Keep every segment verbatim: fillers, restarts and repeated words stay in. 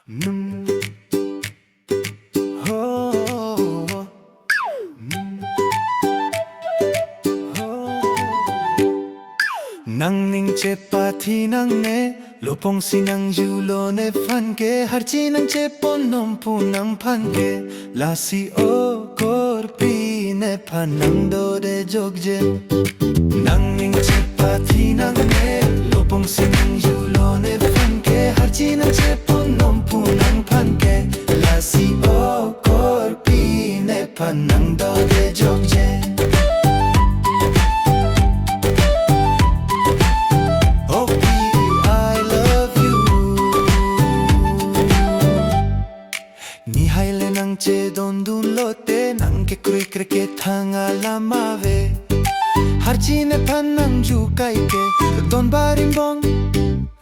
Hmm. Ho. Hmm. Ho. Nangning chepathi nangne, lopong si nangjulo nephan ke, harchi nangchepon nompu nangphan ke, lasi o korpi nephan nangdode jokje. Nangning chepathi nangne, lopong si nangjulo nephan ke, harchi nangchepon nompu nangphan ke, lasi o korpi nephan nangdode jokje. O P, I love you. Nihai le nangchedondun lote, nangkekrui kre kethang alam ave. Harchi nephan nangju kai ke, don barim bong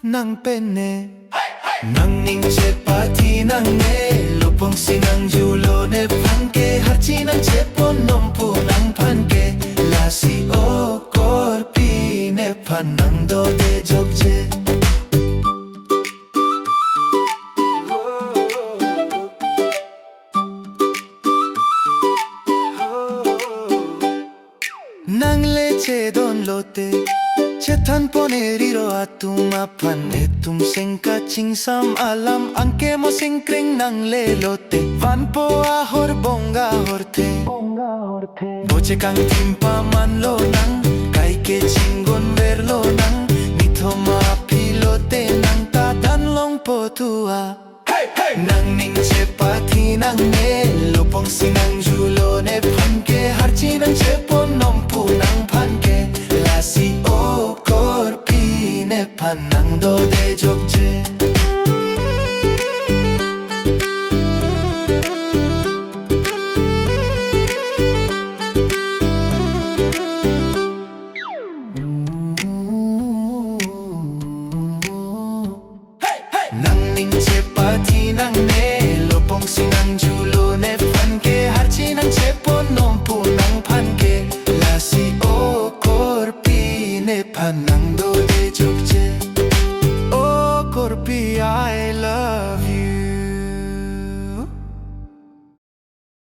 nangpene. Nangning chepathi nangne, lopong si nangjulo nephan ke, harchi nangchepon nompu nangphan ke, lasi o korpi nephan nangdode jokje. Nangle chedon lote, chethan pon eriro atum aphan, etum sengka chingsam alam, angke mo sengkreng nangle lote, vanpo ahor bong ahorthe. Boche kangthim paman lonang, kaike chinggon ver lonang, nithoma aphi lote nangta dan longpo tua. Nangning chepathi nangne, lopong si nangjulo nephan ke, harchi nangchepon nompu nangphan ke, lasi o korpi nephan nangdode jokje. Nangning chepathi nangne, lopong si nangjulo nephan ke, harchi nangchepon nompu nangphan ke, lasi o korpi nephan nangdode jokje. O korpi, I love